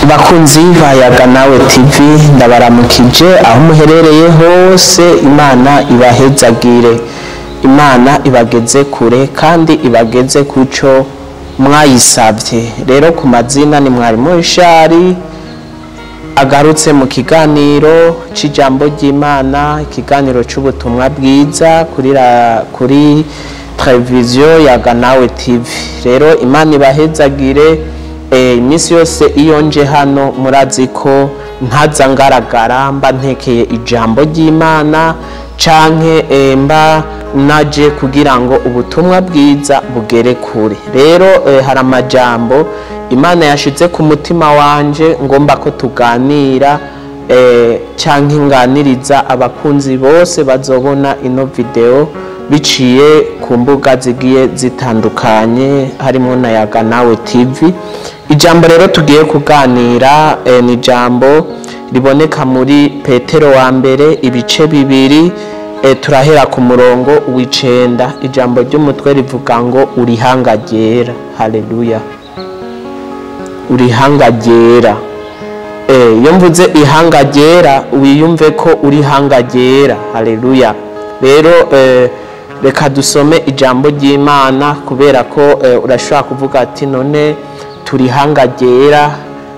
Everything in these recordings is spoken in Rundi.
Bakunzi ba Yaga Nawe TV, ndabaramukije aho muherereye hose. Imana ibahezagire, Imana ibageze kure kandi ibageze kuco mwayisabye. Rero ku mazina ni mwarimu Richard, agarutse mu kiganiro c'ijambo ry'Imana, ikiganiro c'ubutumwa bwiza kuri televiziyo Yaga Nawe TV. Rero Imana ibahezagire. Iminsi yose iyo nje hano murazi ko ntaza ngaragara, mba ntekeye ijambo ry'Imana canke mba naje kugira ngo ubutumwa bwiza bugere kure. Rero hari amajambo Imana yashize ku mutima wanje ngomba ko tuganira, canke nganiriza abakunzi bose bazobona ino video biciye ku mbuga zigiye zitandukanye, harimo na Yaga Nawe TV. Ijambo rero tugiye kuganira ni ijambo riboneka muri Petero wa mbere ibice 2, turahera ku murongo w'9. Ijambo ry'umutwe rivuga ngo urihanga ryera. Haleluya, urihanga ryera. Iyo mvuze ihanga ryera wiyumve ko urihanga ryera. Haleluya. Rero reka dusome ijambo ry'Imana, kubera ko urashobora kuvuga ati none turihanga ryera,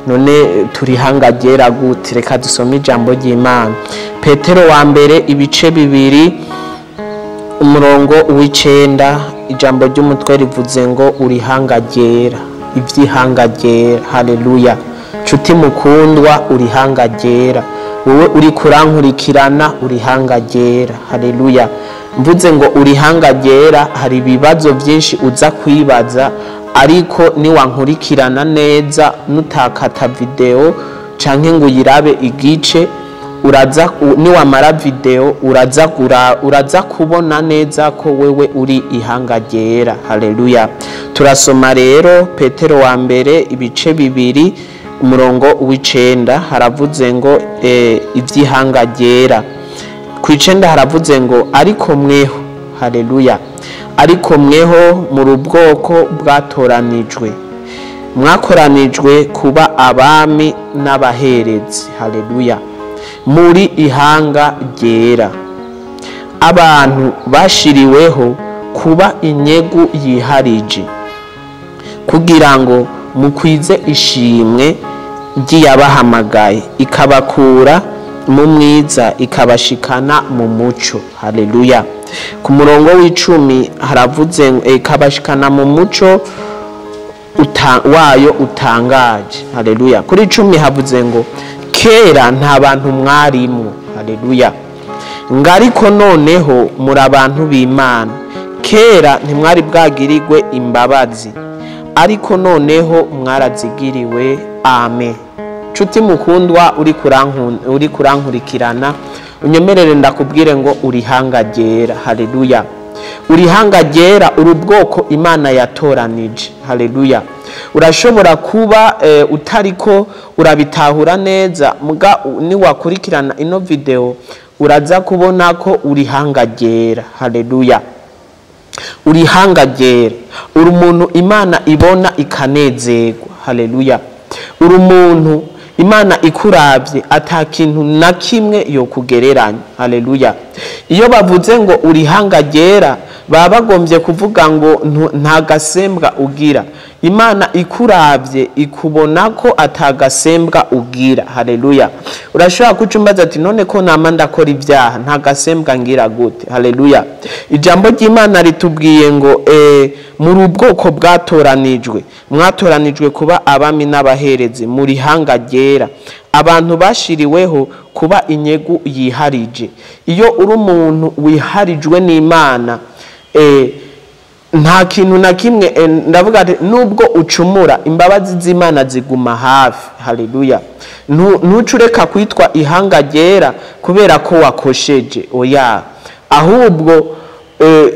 none turihanga ryera gute? Reka dusome ijambo ry'Imana. Petero wa mbere ibice 2 umurongo w'9, ijambo ry'umutwe rivuze ngo urihanga ryera, ivyihanga ryera. Haleluya. Nshuti mukundwa, urihanga ryera. Wowe uri kurankurikirana, urihanga ryera. Haleluya. Mvuze ngo urihanga ryera, hari ibibazo byinshi uza kwibaza, ariko niwankurikirana neza nutakata video canke ngo uyirabe igice, uraza niwamara video uraza kubona neza ko wewe uri ihanga ryera. Haleluya. Turasoma rero Petero wa mbere ibice 2 umurongo w'9, haravuze ngo ivyihanga ryera. Ku 9 haravuze ngo ariko mweho. Haleluya. Ariko mweho muri ubwoko bwatoranijwe, mwakoranijwe kuba abami n'abaherezi. Haleluya. Muri ihanga ryera, abantu bashiriweho kuba inyegu yiharije, kugira ngo mukwize ishimwe ry'iyabahamagaye, ikabakura mu mwiza ikabashikana mu muco. Haleluya. Ku murongo w'10 haravuze ikabashikana mu muco wayo utangaje. Haleluya. Kuri 10 havuze ngo kera nta bantu mwarimo. Haleluya. Ngariko noneho muri abantu b'Imana, kera ntimwari bwagirirwe imbabazi, ariko noneho mwarazigiriwe. Amen. Nshuti mukundwa uri kurankurikirana, unyemerere ndakubwire ngo urihanga ryera. Haleluya. Urihanga ryera, uri ubwoko Imana yatoranije. Haleluya. Urashobora kuba utariko urabitahura neza, muga niwakurikirana ino video uraza kubona ko urihanga ryera. Haleluya. Urihanga ryera, uri umuntu Imana ibona ikanezerwa. Haleluya. Uri umuntu Imana ikuravye ata kintu na kimwe yo kugereranya. Haleluya. Iyo bavuze ngo urihanga ryera, baba bagombye kuvuga ngo nta gasembwa ugira. Imana ikuravye ikubona ko atagasembwa ugira. Haleluya. Urashobora kucumbaza ati none ko nama ndakora ibyaha nta gasembwa ngira gute? Haleluya. Ijambo ry'Imana ritubwiye ngo muri ubwoko bwatoranijwe, mwatoranijwe kuba abami n'abaherezi, muri hanga ryera, abantu bashiriweho kuba inyegu yiharije. Iyo uri umuntu wiharijwe n'Imana, nta kintu na kimwe, ndavuga ati nubwo ucumura imbabazi z'Imana ziguma hafi. Haleluya. Ntucureka kwitwa ihanga ryera kubera ko wakosheje, oya. Ahubwo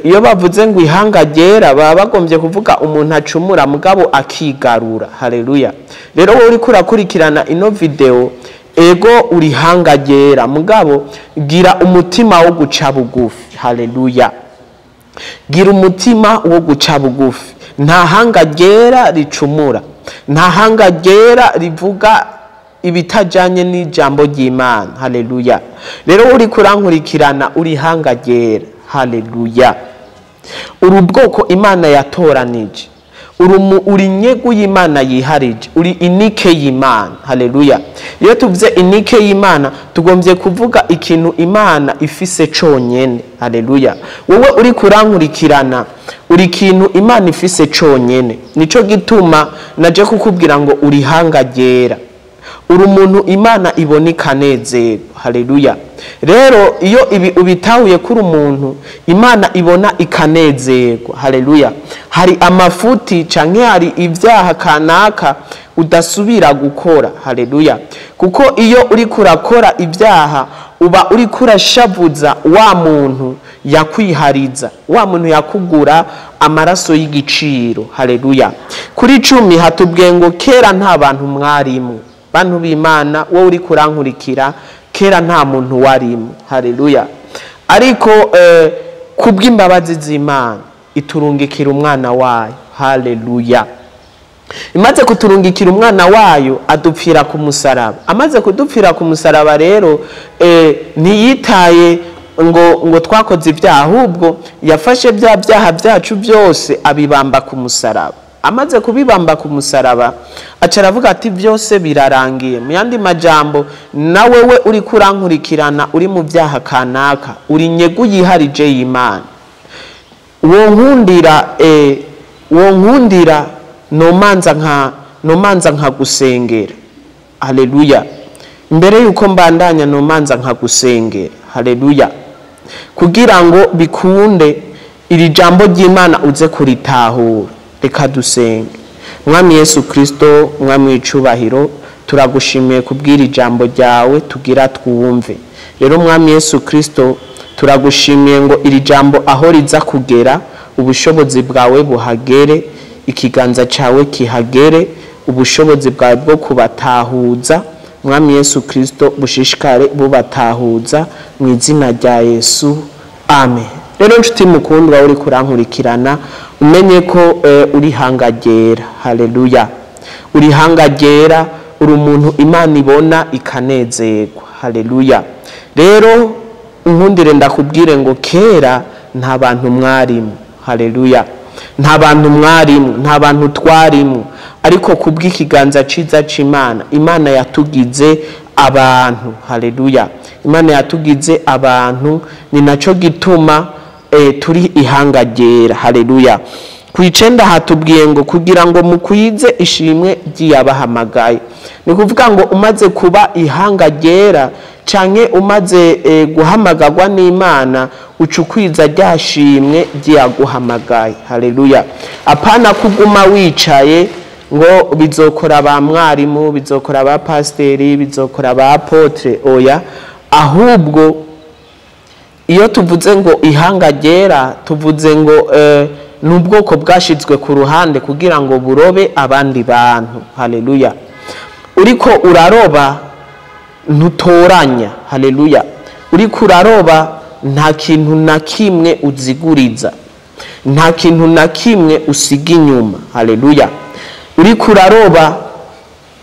iyo bavuze ngo ihanga ryera baba bagombye kuvuga umuntu acumura mugabo akigarura. Haleluya. Rero wowe uriko urakurikirana ino video, ego uri hanga ryera, mugabo gira umutima wo guca bugufi. Haleluya. Gira umutima wo guca bugufi. Nta hanga ryera ricumura, nta hanga ryera rivuga ibitajanye n'ijambo ry'Imana. Haleluya. Rero uri kurankurikirana uri hanga ryera. Haleluya. Uri ubwoko Imana yatoranije, uri nyegu y'Imana yiharije, uri inike y'Imana. Haleluya. Iyo tuvuze inike y'Imana tugombye kuvuga ikintu Imana ifise conyene. Haleluya. Wowe uri kurankurikirana uri ikintu Imana ifise conyene. Nico gituma naje kukubwira ngo uri hanga ryera, uri umuntu Imana ibona ikanezerwa. Haleluya. Rero iyo ibi ubitahuye kuri umuntu Imana ibona ikanezerwa. Haleluya. Hari amafuti canke hari ibyaha kanaka udasubira gukora. Haleluya. Kuko iyo uri kurakora ibyaha uba uri kurashavuza wa muntu yakwihariza, wa muntu yakugura amaraso y'igiciro. Haleluya. Kuri 10 hatubwiye ngo kera nta bantu mwarimu. Bantu b'Imana, wowe uri kurankurikira, kera nta muntu warimo. Haleluya. Ariko kubw'imbabazi z'Imana iturungikira umwana wayo. Haleluya. Imaze kuturungikira umwana wayo adupfira ku musaraba. Amaze kudupfira ku musaraba rero ntiyitaye ngo twakoze ibyaha, ahubwo yafashe bya byaha byacu byose abibamba ku musaraba. Amaze kubibamba ku musaraba aca aravuga ati byose birarangiye. Mu yandi majambo, na wewe uri kurankurikirana uri mu byaha kanaka, uri nyegu yiharije y'Imana. Uwo nkundira nomanza nkagusengera. Haleluya. Mbere yuko mbandanya nomanza nkagusengera. Haleluya. Kugira ngo bikunde iri jambo ry'Imana uze kuritahura. Reka dusenge. Mwami Yesu Kristo, Mwami w'icubahiro, turagushimiye kubwira ijambo ryawe tugira twumve. Rero Mwami Yesu Kristo, turagushimiye ngo iri jambo aho riza kugera, ubushobozi bwawe buhagere, ikiganza cyawe kihagere, ubushobozi bwawe bwo kubatahuza. Mwami Yesu Kristo bushishikare bubatahuza mu izina rya Yesu. Amen. Rero nshuti mukundwa uri kurankurikirana, umenye ko uri hanga ryera. Haleluya. Uri hanga ryera, uri umuntu Imana ibona ikanezerwa. Haleluya. Rero unkundire ndakubwire ngo kera nta bantu mwarimu. Haleluya. Nta bantu mwarimu, nta bantu twarimu, ariko kubw'ikiganza ciza c'Imana, Imana yatugize abantu. Haleluya. Imana yatugize abantu, ni naco gituma turi ihanga ryera. Haleluya. Ku 9 hatubwiye ngo kugira ngo mukwize ishimwe ry'Iyabahamagaye. Ni kuvuga ngo umaze kuba ihanga ryera canke umaze guhamagagwa n'Imana, ucukwiza ryashimwe ry'Iyaguhamagaye. Haleluya. Apana kuguma wicaye ngo bizokora ba mwarimu, bizokora ba pasteri, bizokora ba apotre. Oya, ahubwo iyo tuvuze ngo ihanga ryera, tuvuze ngo nubwoko bwashizwe ku ruhande kugira ngo burobe abandi bantu. Haleluya. Uriko uraroba ntutoranya. Haleluya. Uriko uraroba nta kintu na kimwe uziguriza, nta kintu na kimwe usiga inyuma. Haleluya. Uriko uraroba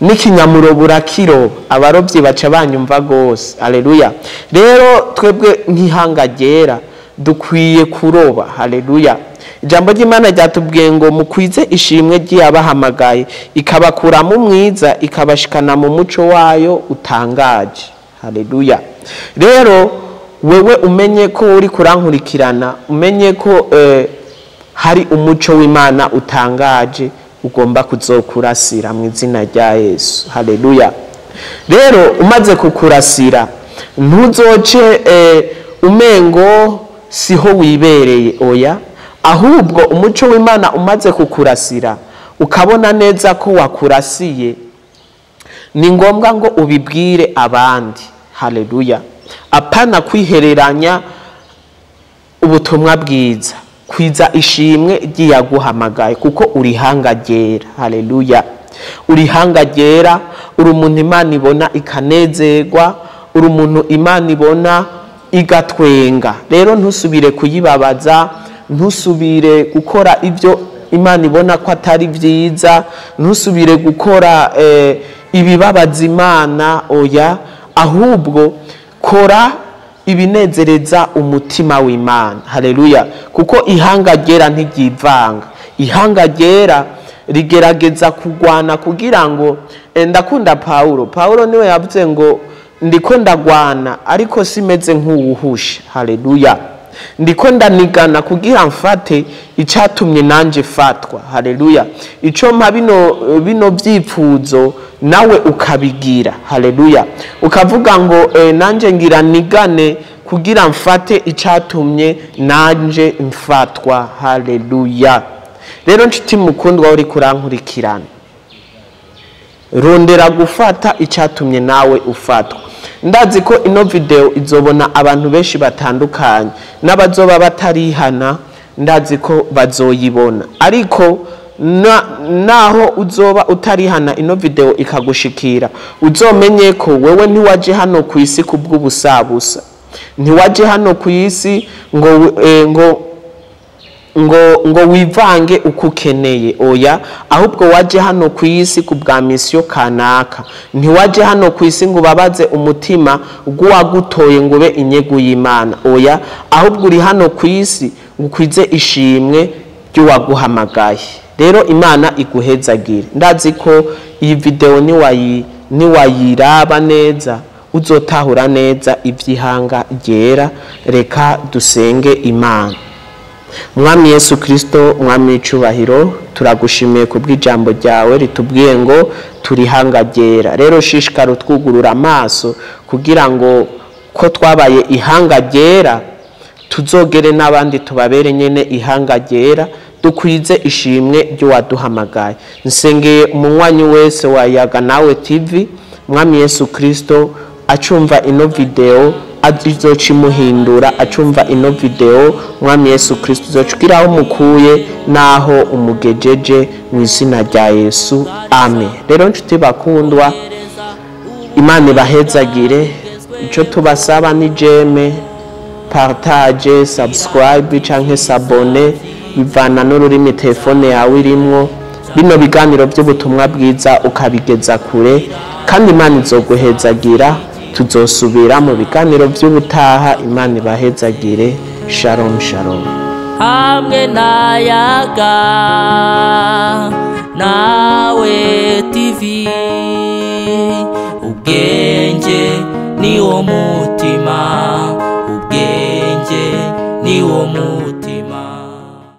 n'ikinyamurobo urakiroba, abarovyi baca banyumva gose. Haleluya. Rero twebwe nk'ihanga ryera dukwiye kuroba. Haleluya. Ijambo ry'Imana ryatubwiye ngo mukwize ishimwe ry'Iyabahamagaye, ikabakura mu mwiza ikabashikana mu muco wayo utangaje. Haleluya. Rero wewe umenye ko uri kurankurikirana, umenye ko hari umuco w'Imana utangaje ugomba kuzokurasira mu izina rya Yesu. Haleluya. Rero umaze kukurasira ntuzoce umengo siho wibereye. Oya, ahubwo umuco w'Imana umaze kukurasira ukabona neza ko wakurasiye, ni ngombwa ngo ubibwire abandi. Haleluya. Apana kwihereranya ubutumwa bwiza, kwiza ishimwe ry'Iyaguhamagaye, kuko uri hanga ryera. Haleluya. Uri hanga ryera, uri umuntu Imana ibona ikanezerwa, uri umuntu Imana ibona igatwenga. Rero ntusubire kuyibabaza, ntusubire gukora ibyo Imana ibona ko atari byiza, ntusubire gukora ibibabaza Imana, oya, ahubwo kora ibinezereza umutima w'Imana. Haleluya. Kuko ihanga ryera ntiryivanga, ihanga ryera rigerageza kugwana kugira ngo ndakunda Paulo. Paulo niwe yavuze ngo ndiko ndagwana ariko simeze nk'uwuhusha. Haleluya. Ndiko ndanigana kugira mfate icatumye nanje fatwa. Haleluya. Ico mpa bino vyipfuzo nawe ukabigira. Haleluya. Ukavuga ngo nanje ngira nigane kugira mfate icatumye nanje mfatwa. Haleluya. Rero nshuti mukundwa uri kurankurikirana, rondera gufata icatumye nawe ufatwa. Ndazi ko ino video izobona abantu benshi batandukanye, n'abazoba batarihana ndazi ko bazoyibona. Ariko naho uzoba utarihana ino video ikagushikira, uzomenye ko wewe ntiwaje hano ku isi kubw'ubusabusa, ntiwaje hano ku isi ngo wivange uko ukeneye, oya, ahubwo waje hano ku isi ku bwa misiyo kanaka. Ntiwaje hano ku isi ngo ubabaze umutima gw'uwagutoye ngo ube inyegu y'Imana, oya, ahubwo uri hano ku isi ngo ukwize ishimwe ry'uwaguhamagaye. Rero Imana iguhezagire. Ndazi ko iyi video niwayiraba neza uzotahura neza ivy'ihanga ryera. Reka dusenge Imana. Mwami Yesu Kristo, Mwami w'icubahiro, turagushimiye kubw'ijambo ryawe ritubwiye ngo turi ihanga ryera. Rero shishikara utwugurura amaso kugira ngo ko twabaye ihanga ryera tuzogere n'abandi tubabere nyene ihanga ryera, dukwize ishimwe ry'uwaduhamagaye. Nsengeye umunywanyi wese wa Yaga Nawe TV, Mwami Yesu Kristo acumva ino video azoca imuhindura, acumva ino video, Mwami Yesu Kristo uzoca aho umukuye naho umugejeje, mu izina rya Yesu, amen. Rero nshuti bakundwa, Imana ibahezagire. Ico tubasaba ni j'aime, partage, subscribe canke s'abonner, bivana n'ururimi telefone yawe irimwo. Bino biganiro by'ubutumwa bwiza ukabigeza kure, kandi Imana izoguhezagira. Tuzosubira mu biganiro by'ubutaha. Imana ibahezagire. Shalom, shalom. Hamwe na Yaga Nawe TV, ubwenge ni wo mutima, ubwenge ni wo mutima.